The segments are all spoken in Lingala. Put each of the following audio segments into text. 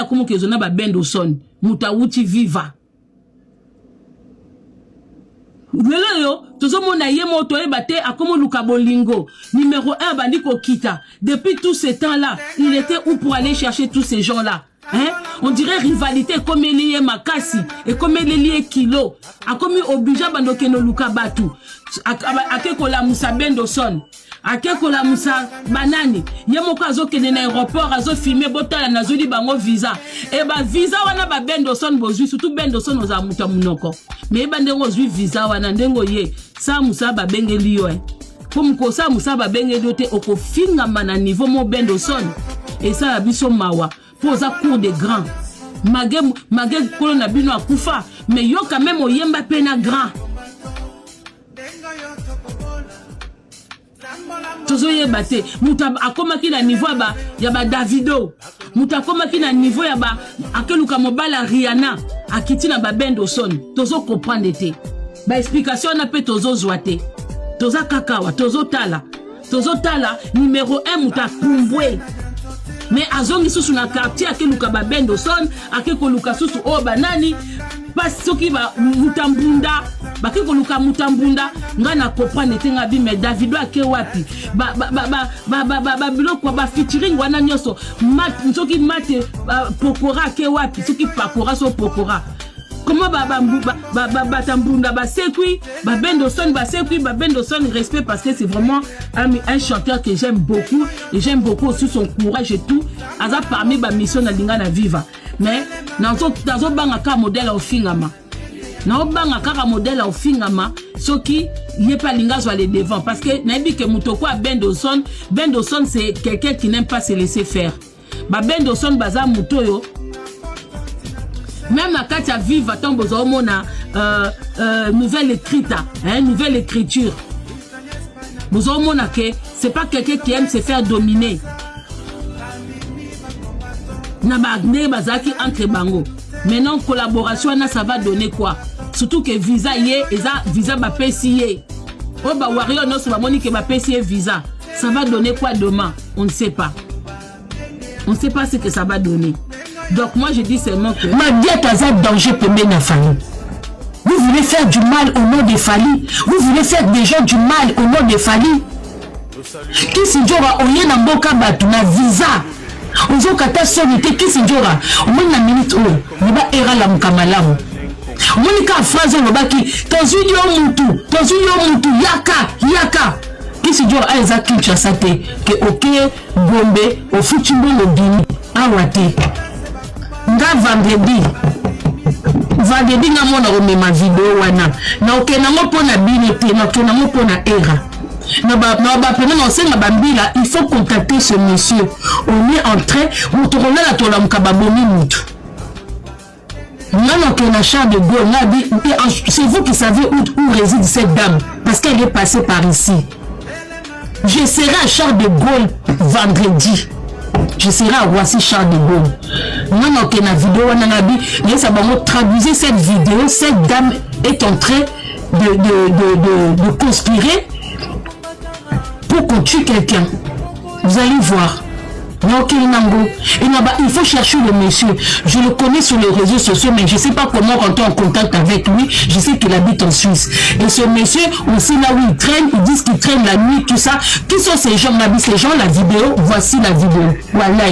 Akomi okezwa na babendoson, moto awuti viva. Lelo oyo tozomona ye moko, toyeba te, akomi oluka bolingo. Numéro 1 abandi kokita. Depuis tout ce temps là, il était où pour aller chercher tous ces gens là, hein? On dirait rivalité ekomeli ye makasi, ekomeleli ye kilo, akomi obligé abandi okende oluka bato. Ake kolamusa Bendoson, ake kolamusa banani. Ye moko azokende na aéroport, azofilme: "Botala, nazweli bango visa." E bavisa wana, babendoson bozwi, surtout Bendoson, ozala moto ya monoko, me yeba ndenge ozwi visa wana, ndenge oye sala mosala babengeli yo, mpo mokosala mosala babengeli yo te, okofingama na niveau mo. Bendoson, esala biso mawa mpo oza cour de grand. Mage mage, nkolo na bino akufa, mais yo quand même oyemba mpe na grand. Tozoyeba te, moto akomaki na niveau ya badavido, moto akomaki na niveau ya ba akeluka mobali ya Rihanna, akiti na babendoson. Tozocomprendre te, baexplication wana mpe tozozwa te. Toza kaka awa, tozotala, tozotala. Numéro 1, moto apumbwe, mais azongi susu na quartier, akeluka babendoson, ake koluka susu oyo banani mpasi, soki mutambunda, bake koluka mutambunda. Ngai na comprendre te, nga bi, mais Davido ake wapi? Babiloko bafeaturing wana nyonso, soki mate pokora ake wapi? Soki pakora, so pokora, comment batambunda basekwi, babendoson basekwi? Babendoson, respect, parce que c'est vraiment un chanteur que j'aime beaucoup et j'aime beaucoup aussi son courage et tout. Aza parmi bamission na linga na viva, mais nazobanga kaka modèle ofingama, naobanga kaka modèle ofingama soki ye mpe alingi azwa le devant, parce que nayebi ke moto oko Bendoson, Bendoson, c'est quelqu'un qui n'aime pas se laisser faire. Babendoson baza moto oyo, même na kati ya viva, ntango bozwa omona nouvelle écrite, hein, nouvelle écriture, bozwa omona ke c'est pas quelqu'un qui aime se faire dominer. Na bandenge bazalaki entre bango, maintenant collaboration wana, ça va donner quoi? Surtout que visa ye eza visa bapesi ye, oyo bawarrior nyonso bamoni ke bapesi ye visa, ça va donner quoi demain? On ne sait pas, on ne sait pas ce que ça va donner. Donc moi, je dis seulement que Madiata aza danger pembeni ya Fally. Vous voulez faire du mal au nom de Fally, vous voulez faire des gens du mal au nom de Fally. Kisi Njora, oye na mboka bato na visa, ozokata soni te. Kisi Njora, omoni na minute oyo, loba eralamuka malamu. Omoni kaka phrase olobaki: "Tozwi yo mutu, tozwi yo mutu, yaka, yaka." Kisi Njora, a eza Kinshasa te ke oke Gombe, ofuti mbongo, bimi awa te. Nga vendredi, nga mona komema video wana, nakokende yango mpo na bino te, nakokende yango mpo na era na bapena na osenga bambila. Il faut contacter ce monsieur. On est en train, moto kolala, tolamuka, babomi mutu. Nga nakokende na Charles de Gaulle. Nga bi, c'est vous qui savez où réside cette dame, parce qu'elle est passée par ici. Je serai à Charles de Gaulle vendredi, je serai à Roissy Charles de Gaulle. Nga nakokende na video wana, nga bi nayesa bango: "Traduisez cette vidéo, cette dame est en train de conspirer pour qu'on tue quelqu'un." Vous allez voir. Et là-bas, il faut chercher le monsieur. Je le connais sur les réseaux sociaux, mais je ne sais pas comment rentrer en contact avec lui. Je sais qu'il habite en Suisse. Et ce monsieur, on sait là où il traîne. Ils disent qu'il traîne la nuit, tout ça. Qui sont ces gens? Ces gens, la vidéo, voici la vidéo. Voilà.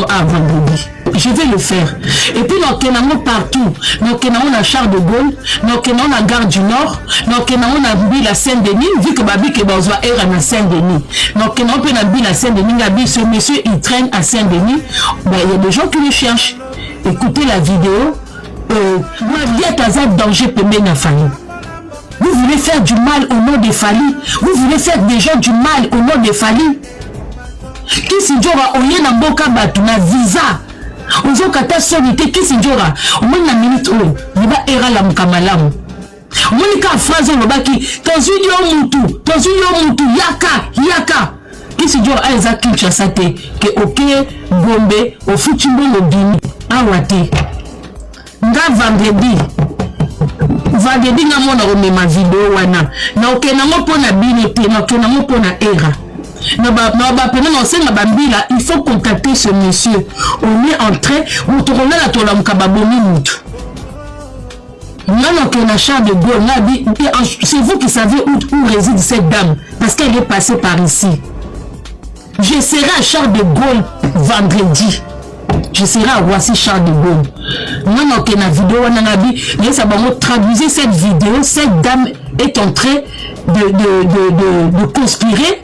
À vendredi. Je vais le faire. Et puis, nous partout. Nous na Charles de Gaulle, nous na Gare du Nord, nous na la Saint-Denis, vu que babi ke bazwa era na Saint-Denis. Donc, nous na la Saint-Denis, ngabi, ce monsieur, il traîne à Saint-Denis. Ben, il y a des gens qui le cherchent. Écoutez la vidéo. Madiata aza danger pembeni ya Fally. Vous voulez faire du mal au nom de Fally. Vous voulez faire des gens du mal au nom de Fally. Kisi Njora, oye na mboka bato na visa, ozokata soni te. Kisi Njora, omoni na minute oyo, loba eralamuka malamu. Omoni kaka phrase olobaki: "Tozwi yo mutu, tozwi yo mutu, yaka, yaka." Kisi Njora, a eza Kinshasa te ke oke Gombe, ofuti mbongo, bimi awa te. Nga vendredi, nga mona komema video wana, nakokende yango mpo na bino te, nakokende yango mpo na era. Na ba na ba pena na osenga ba mbila, il faut contacter ce monsieur. On est en train, moto kolala tolamuka babomi mutu. Nga na okende na Charles de Gaulle, nga bi, c'est vous qui savez où, où réside cette dame, parce qu'elle est passée par ici. Je serai à Charles de Gaulle vendredi. Je serai à Roissy Charles de Gaulle. Nga na okende na vidéo wana nga bi, nayebisa bango traduisez cette vidéo, cette dame est en train de, de, de, de, de conspirer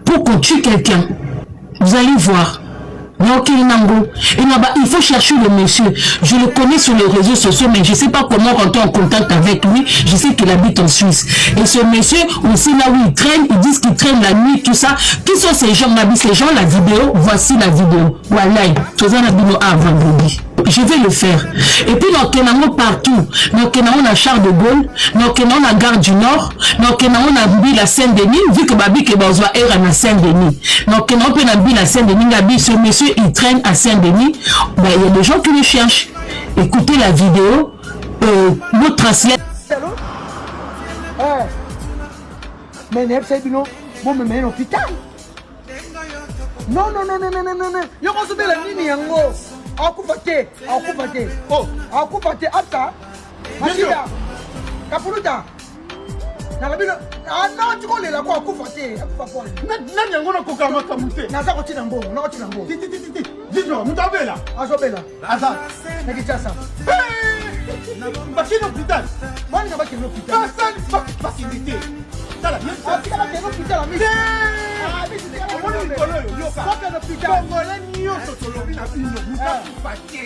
pour qu'on tue quelqu'un. Vous allez voir. Et là-bas, il faut chercher le monsieur. Je le connais sur les réseaux sociaux, mais je ne sais pas comment rentrer en contact avec lui. Je sais qu'il habite en Suisse. Et ce monsieur, aussi là où il traîne, ils disent qu'il traîne la nuit, tout ça. Qui sont ces gens? Ces gens, la vidéo, voici la vidéo. Voilà. Ah, vendredi. Je vais le faire. Et puis, dans partout. Dans na Charles de Gaulle, dans na Gare du Nord, dans na Mbila Saint-Denis, vu que Babi ke bazwa era na Saint-Denis. Donc, na Mbila Saint-Denis, Gabi, ce monsieur, il traîne à Saint-Denis. Ben, il y a des gens qui le cherchent. Écoutez la vidéo, euh, translate. Eh. Mais nayebisa bino bomema ye na hôpital. Non, non, non, non, non, non, non, yo kozobela nini yango? Akufa te, akufa te. Oh. Akufa te. Absa Masida Kapuluta, nalobi no, tikolela ko akufa te, akufa pone. Nani yango nakoka makambo te. Naza kotina mbongo, nakotina mbongo. Titititi, Junior, moto abela. Azobela. Aza na Kinshasa. Bakende hôpital. Baninga bakende hôpital. Basali bakende te. Tala. Atika bakende hôpital. Amisi. Omoni mikolo oyo, yoka. Bakende hôpital. Congolais nyonso, tolobi na bino, moto akufa te,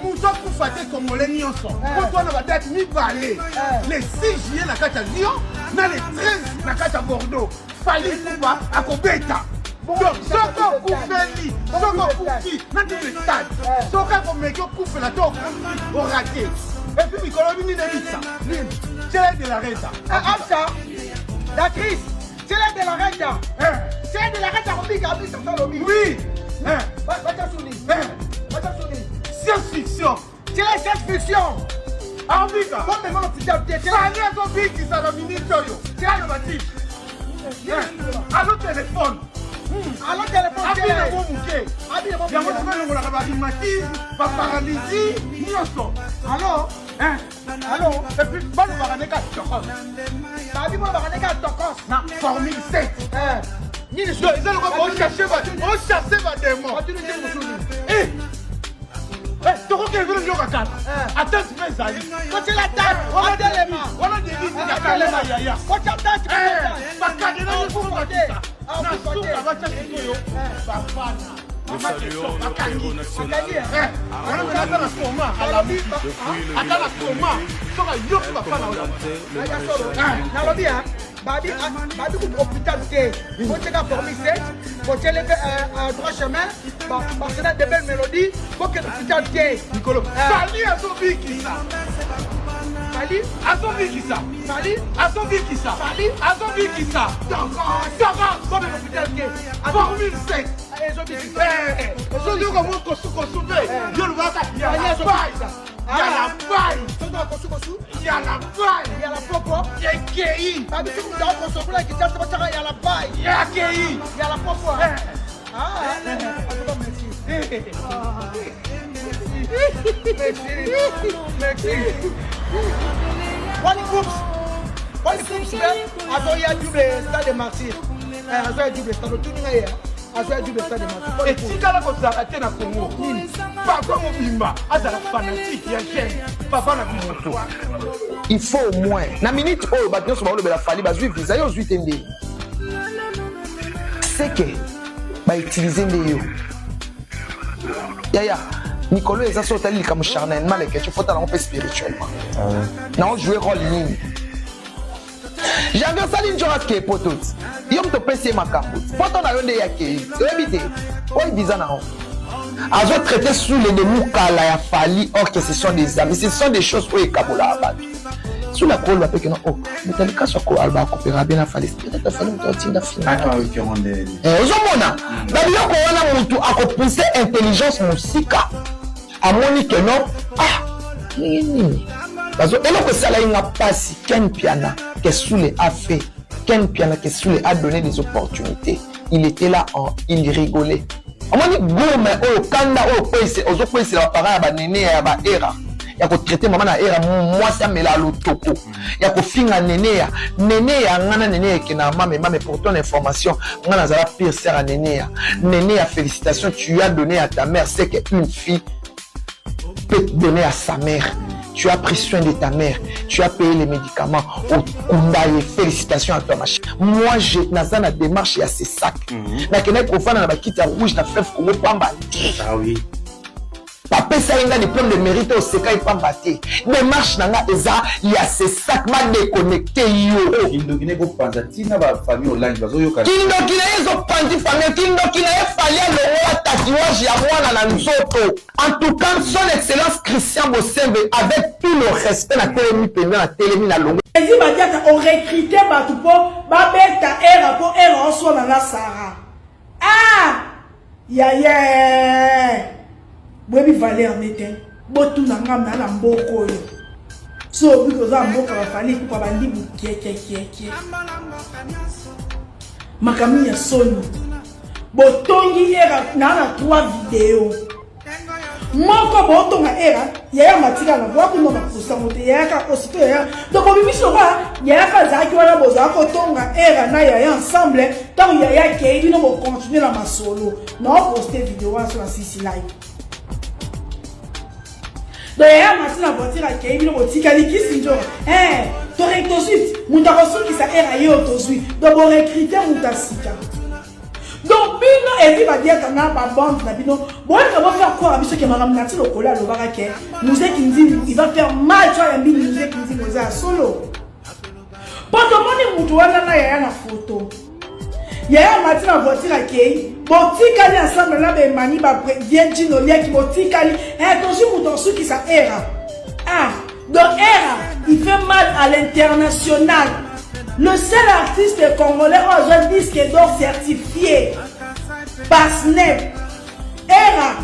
moto akufa te. Congolais nyonso, po twana badate mibale, le 6 juillet na kati ya Lyon na le 13 na kati ya Bordeaux, Fally Ipupa akobeta. Donc soki okufeli, soki okufi na double stade, soki akomeki okufela to okufi, oraté. Et puis mikolo nini ebikisa Tshele de la Renta. Absa l'actrice Tshele de la Renta, Tshele de la Renta kobika abisa salobi. Oui. Batia suni, batia suni. Science fiction. Tshele science fiction. Ambika. Bomema hôpital te. Fally azobikisa na minute oyo. Tialo batitre, allo téléphone. Allo téléphone. Abina mo moke yango tokalongolaka barhumatisme, baparalysie nyonso. Allo, allo. Et puis balobaka neka tokos. Babi bolobaka neka tokos. Na formule 7. Nini? Donc eza lokola ochasse badémon. Batuni nde mosuni. Tokokende bino nyoka kala, atante mpe ezali. Kotiela date, atelema. Wana devise ya kalema yaya. Kotia date. Bakadena nyonso bakisa na suka, batya sikoyo bafana bakangi wana mena ata na koma, alabi ata na koma, soki ayoki bafana oyo. Nalobi babi, babi kutu hôpital te, botiaka formule 7, botiele mpe droit chemin, basena de belles mélodies, bokende hôpital te. Mikolo Fally azobikisa. Fally. Azobikisa. Fally. Azobikisa. Fally. Azobikisa. Tokos, bokende hôpital te. Formule 7. Ezobikisa. Soki oyoka mwa kosukosu mpe yo lobaka ya la pai, ya la pai. Soki kosukosu. Ya la pai. Ya la poko. Ekei. Babi soki moto akosokula Kinshasa, batiaka ya la pai. Yakei. Ya la poko. Ah, en tout cas, merci. Merci. Merci. Wally Groups. Wally Groups, azoya double stade de martyr. Azoya double stade. Otuni ngai ya. Azoya double stade de martyr. Etikala kozala te na Congo, papa mobimba azala fanatique ya jeune papa na biso. Il faut au moins na minute oyo bato nyonso baolobela Fally bazwi visa, yo ozwi te. Ndeni seke bautiliser nde yo yaya mikolo eza so otali likambo charnellement, lekeci fotala yango mpe spirituellement naojouer rôle nini. Janvier osali nzoko aske poto ti yo moto opesi ye makambo ti poto na yo nde yakei, oyebi te oyo visa na yo azotraiter sous le de mokala ya Fally. Or que ce sont des amis, ce sont des choses oyo ekabolaka bato. Sous la koloba mpe keno o moto alikaso aloba akopera bien na Fally, peut-être Fally moto atinda finga. Ozomona babiloko wana, motu akopousse intelligence mosika, amoni keno ah ndenge nini bazo eloko esala ye nga mpasi. Ken Piana ke Sule a fait. Ken Mpiana Kesule a donné des opportunités, il était là en il rigolait. Omoni gourme oyo kanda oyo kweyise ozokweyisela ba parents ya ba neneya ya ba era ya kotraite mama na era mwasi amela lotoko ya kofinga neneya neneya nga na neneya ekenda mame mame pour ton information nga nazala pire sœur ya neneya neneya félicitations tu as donné à ta mère c'est que une fille peut donner à sa mère. Tu as pris soin de ta mère, tu as payé les médicaments. Okunda ye, félicitations à toi ma chérie. Moi, je naza na démarche ya ces sacs. Nakendaki kofanda na bakiti ya rouge na fleuve Congo pamba te. Ah oui. Bapesaki nga diplôme de mérite osekai pamba te. Démarche na nga eza ya ces sacs ba déconnecté yo. Kindoki na ekopanza ntina ba famille Olangi bazoyoka. Kindoki na ye ezopanzi famille, kindoki na ye fali alongola tatouage ya mwana na nzoto. En tout cas, son excellence Christian Bosembe, avec tout le respect, na telemi penza, na telemi na longo. Ezi Badiata o recruter batu po ba beta era po era oswana na Sarah. Ah! Yaya! Boyebi valeur ne te. Botuna nga na na mboka oyo. So obiki oza mboka ba Fally Ipupa bandi bukiekiekie. Makambo ya soni. Botongi era na na 3 video. Moko botonga era yaya matika na bwa kuna bakusa moto yaya ka aussitôt yaya. Donc bobimisi lokola yaya ka azalaki wana bozala kotonga era na yaya ensemble ntango yaya akei bino bocontinue na masolo. Na oposte video wana so na sisi live. Donc yaya mati na voiture akei bino botikali kisi nzora. Eh, tozwi moto akosukisa era ye oyo tozwi. Donc borecrute moto ya sika. Donc bino Evi Badiata na ba bande na bino bolinga bo faire croire biso ke makambo Naty Lokole alobaka ke Mzee Kinzimbu il va faire mal to ayambi Mzee Kinzimbu eza ya solo. Po tomoni mutu wana na yaya na photo. Yaya mati na voiture akei botikali ensemble na bemani ba vieux Gino Liaki botikali eh tozwi mutu asukisa era. Ah donc era il fait mal à l'international. Le seul artiste congolais oyo azwa disque d'or certifié par SNEP. Era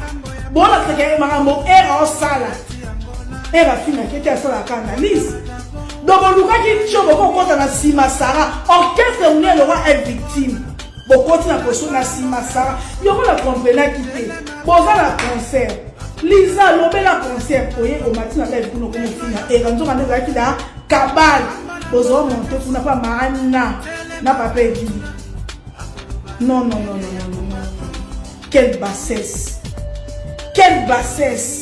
bolakisaka makambo era osala. Era afingaki ete asalaka analyse. Donc bolukaki tio bokokota na nsima Sarah orchestre monene lokwa est victime. Bokoti na poso na nsima Sarah. Yoko na comprenaki te. Boza na concert. Liza lobela concert oye omati na live kuna okomofinga era nzoka nde ezalaki na Kabal bozo monte kuna pa maana na papa Edi. Non non non non non non. Quelle bassesse. Quelle bassesse.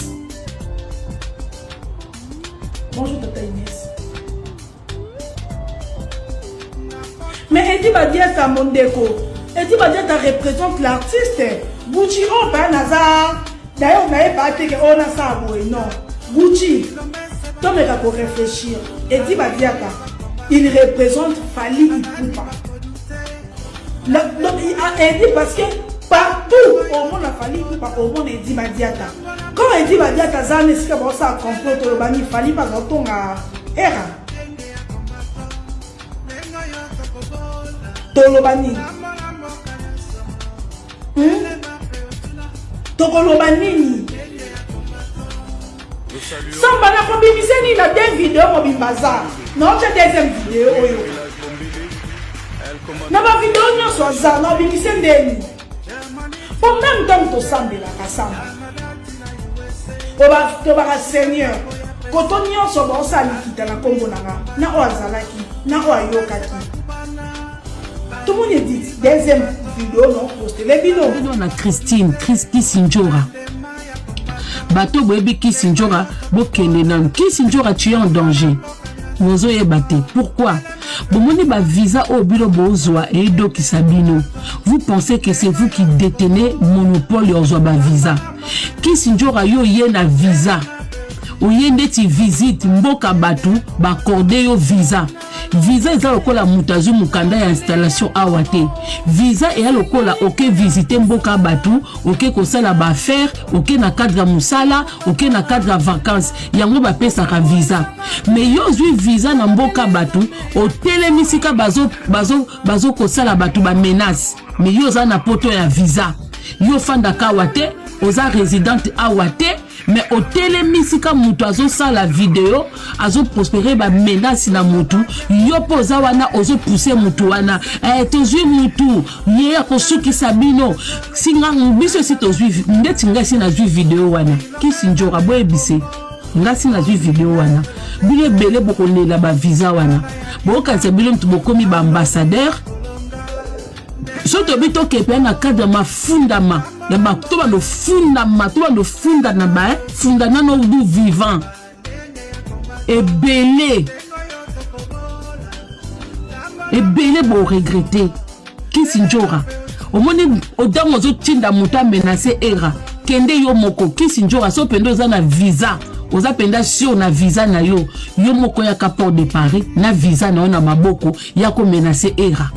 Bonjour tata Inès. Mais Edi Badiata mon ndeko, Edi Badiata représente l'artiste. Gucci oh pa naza d'ailleurs naye pas te que oh na sa boye non. Gucci tomeka ko réfléchir. Edi Badiata il représente Fally Ipupa. Donc il a Edi parce que partout au monde Fally Ipupa au monde Edi Badiata. Quand Edi Badiata za esika ba sa complot to bani Fally pas tonga era. Toloba nini? Tokoloba nini? Samba nakobimisa nini na deux video mobimba aza naotya deuxième video oyo na bavideo nyonso aza naobimisa ndeni po meme ntango tosambelaka samba tobaka seigneur koto nyonso baosala likita na nkombo na nga na oyo azalaki na oyo ayokaki tomoni edite deuxième video no postele bino bino na Christine Chris Kisindjora bato boyebi Kisindjora bokende nanu Kisindjora tu es en danger bozoyeba te pourquoi bomoni ba visa oyo bino bozwa edokisa bino vous pensez que c'est vous qui détenez monopole ya ozwa ba visa Kisindjora yo ye na visa oye ndeti visite mboka bato baakorde yo visa visa eza lokola moto azwi mokanda ya installation awa te visa eya lokola oke visite mboka bato oke kosala baaffaire oke na cadre ya mosala oke na cadre ya vacances yango bapesaka visa me yo ozwi visa na mboka bato otelemisi ka bazo, bazo, bazo kosala bato bamenace me yo oza na poto ya visa yo ofandaka awa te oza résidente awa te. Mais otelemi sika moto azosala video, azoprospere bamenase na motu, yo mpo oza wana ozopousse motu wana. Eh, tozwi motu ye akosukisa bino. Singa biso esi tozwi, ndeti ngai esi nazwi video wana. Kisi njora boyebise ngai si nazwi video wana. Bino ebele bokolela bavisa wana, bokokanisa bino motu bokomi baambassadeur. Soki tobi tokepe na cadre mafundama ya bato, bando fundama to bando fundana ba funda nano du vivant ebele ebele boregrete. Kisi njora omoni otango ozotinda moto amenase era, kende yo moko. Kisi njora so mpenza oza na visa, oza mpenza sur na visa na yo, yo moko yaka Port de Paris na visa na yo na maboko ya komenase era.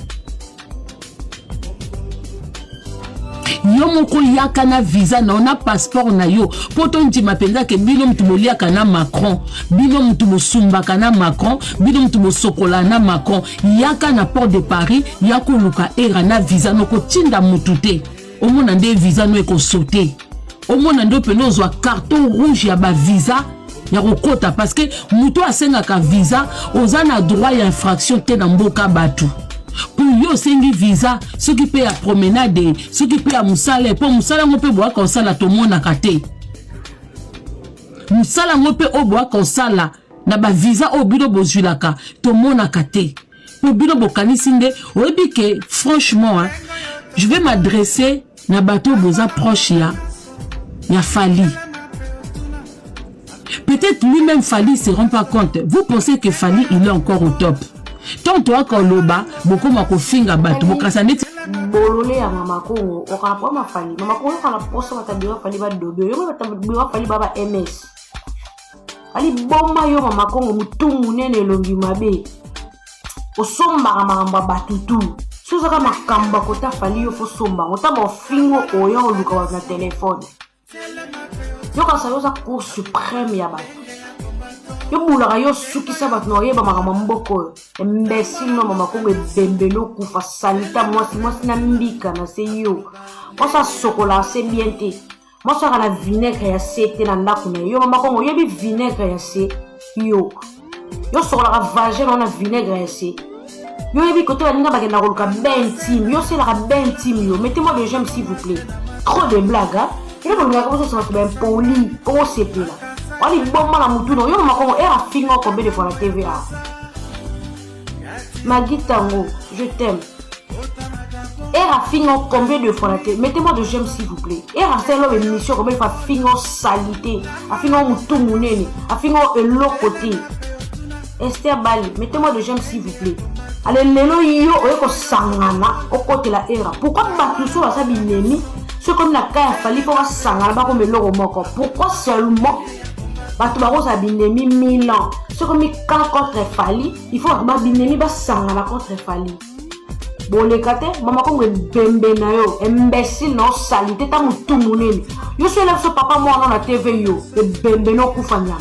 Yo moko yaka na visa na yo na passeport na yo, mpo tondima mpenza ke bino mutu boliaka na Macron, bino mutu bosumbaka na Macron, bino mutu bosokola na Macron. Yaka na Port de Paris ya koluka era na visa, nokotinda mutu te. Omona nde visa no ekosote, omona nde opene ozwa carton rouge ya bavisa ya kokota, parce que moto asengaka visa oza na droit ya infraction te na mboka bato. Mpo yo osengi visa soki mpe ya promenade, soki mpe ya mosala, mpo mosala yango mpe boyaka kosala tomonaka te. Mosala yango mpe oyo boyaka kosala na bavisa oyo bino bozwilaka tomonaka te. Mpo bino bokanisi nde oyebi ke franchement, hein, je vais m'adresser na bato oyo boza proche ya Fally. Peut-être lui-même Fally se rend pas compte. Vous pensez que Fally il est encore au top. Tant toaka oloba bokoma kofinga bato bokasa neti Bolole ya Mama Kongo, okana po mafali Mama Kongo okana poso batabira Fali badobe yo batabira Fali baba ms ali boma yo. Mama Kongo, motu monene, elongi mabe, osombaka makambo ya bato tu. So ozaka makambo ya kota Fali, yo fo somba yango. Ntango ofingo oya oluka bato na telefone, yokanisa yo oza cour suprême ya bato. Yo bulaka, yo osukisa bato na oyeba makambo ya mboka oyo. Imbécile no Mama Kongo, ebembeli okufa salita mwasi, mwasi na mbika na se. Yo mwasi asokola se bien te, mwasi aka na vinaigre ya se te na ndako na ye. Yo Mama Kongo, oyebi vinaigre ya se? Yo sokolaka vagin na vinaigre ya se? Yo oyebi kote baninga bakenda koluka bain intime? Yo oselaka bain intime? Yo, mettez-moi de j'aime, s'il vous plaît. Trop de blague, hein? Elo bolingaka bozosa bato baimpoli mpo bosepela wali bomba na mutu na yo. Mama Kongo, ere afinga combien de fois na TVA? Magui Tango, je t'aime. Era finga combien de fois na te? Mettez-moi de j'aime, s'il vous plaît. Era asala émission combien de fois? Finga salité, afinga mutu monene, afinga eloko te. Esther Bali, mettez-moi de j'aime, s'il vous plaît. Ale lelo yo oye kosangana okotela era. Pourquoi bato so baza binemi soki komi na ka ya Fali mpo basangana bakoma eloko moko? Pourquoi seulement bato bakozala binemi mille ans, soki komi camp contre Fali, il faut bato babinemi basangana contre Fali? Boleka te. Mama Kongo, ebembe na yo, imbécile na osali te, ta motu monene. Yo so elakisa papa mwana na TV, yo ebembe na okufa nyama.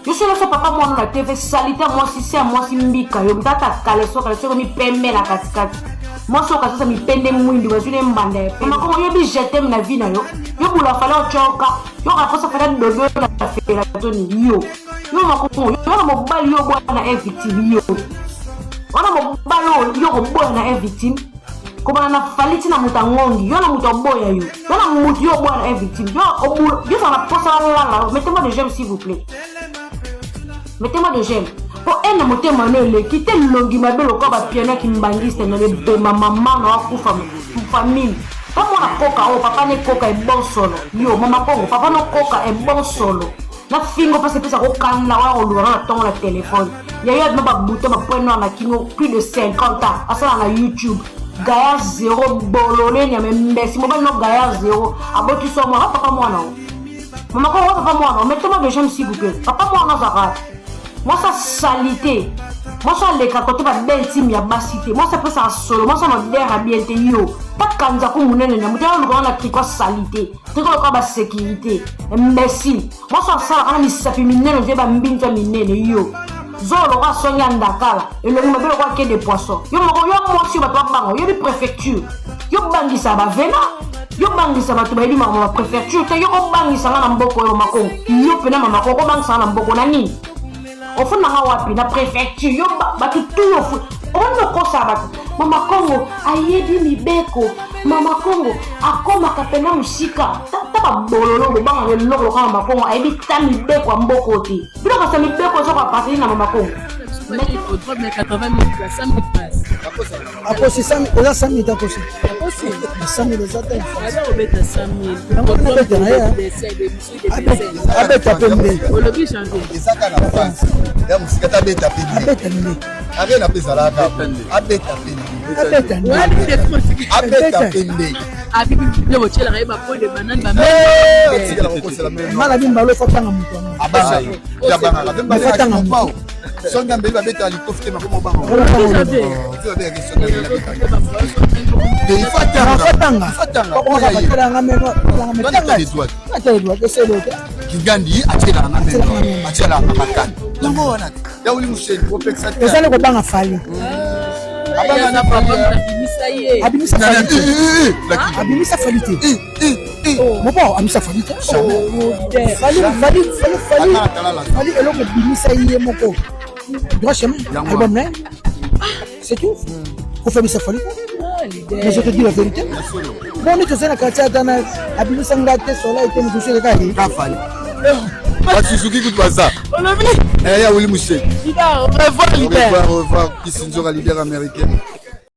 Yo so elakisa papa mwana na TV, salite mwasi se ya mwasi mbika. Yo tata kaleso kaleso ekomi pembe na katikati, mwasi oyo kasasa mipende mwindu bazwi ne mbanda ya pembe. Mama Kongo, oyebi je t'aime na vie na yo? Yo bula Fali otyoka, yo kaposa Fali adodo na fela toni yo. Yo Mama Kongo, yo na mobali yo bwana na victime, yo wana mobali oyo yo koboya na victime, kobana na Fali ntina moto angongi yo na moto aboya yo, yo na moto yo oboya na victime. Yo yo zala na posa alala. Mettez-moi de j'aime, s'il vous plaît, mettez-moi de j'aime mpo ene motema no eleki te. Elongi mabe lokola bapiano ya kimbangiste na ebema. Mama na akufa famille mpo mwana koka oyo papa ne koka ebon solo. Yo Mama Kongo, papa no koka ebon solo na fingo mpasi epesa kokanda wana koluka na ntongo na telefone ya yo abima babuto bapoint noir na kingo plus de 50 ans asala na YouTube. Gaya zero, bolole nyama, mbesi mobali no gaya zero abotisi mwana. Papa mwana o Mama Kongo, papa mwana, mettez-moi de j'aime, s'il vous plaît. Papa mwana azalaka mwasi asalite, mwasi aleka kote babain intime ya basi te, mwasi apesaka solo, mwasi anodere ya bien te. Yo takanza ku monene na moto aluka wana triko asalite, triko lokola basécurité, imbécile. Mwasi asalaka na misapi minene ozoye bambinzo minene. Yo zolo lokola songi ya ndakala, elongi mabe lokola ke de poisson. Yo moko, yo mwasi oyo bato babanga, oyebi préfecture, yo bangisaka bavena. Yo bangisa bato bayebi makambo ya préfecture te, yo kobangisa nga na mboka oyo makongo. Yo pena mama kongo kobangisa nga na mboka na nini? Ofunda nga wapi na préfecture? Yo bato tu yo omoni okosa bato. Mama Kongo ayebi mibeko. Mama Kongo akomaka pena mosika. Ta babololo bobangaka eloko lokola Mama Kongo ayebi ta mibeko ya mboka oyo te. Bino kasi mibeko ezo ko appartenir na Mama Kongo. Akosi oza 100 000 akosi. 100 000 eza te. Abeta na ye. Abeta pe nde. Olobi janvier. Eza kaka na France. Ya musika ta abeta pe nde. Abeta nde. Arena pe ezalaka. Abeta pe nde. Abeta nde. Abeta pe nde. Abibi botyelaka ye bapo de banane bamala bimbalo efo atanga moto yango abangaka moto songa mbeli babetaka likofi te makoma obangakigandi atielaka nga meno atielaka nga makani yango wana ya oli musheni opekisa eza nde kobanga fali abimisa fali te abimisa fali te mopao abimisa fali te fali fali fali fali fali eloko ebimisa ye moko droit chemin album na ye c'est tout kofabisa fali mais je te dis la vérité boni tozali na quartier ata na abimisa nga te sola ete mosusu eleka ye basuzuki kutu baza ya wili mushe Au revoir, leader. Au revoir, Kisinzora, leader américain.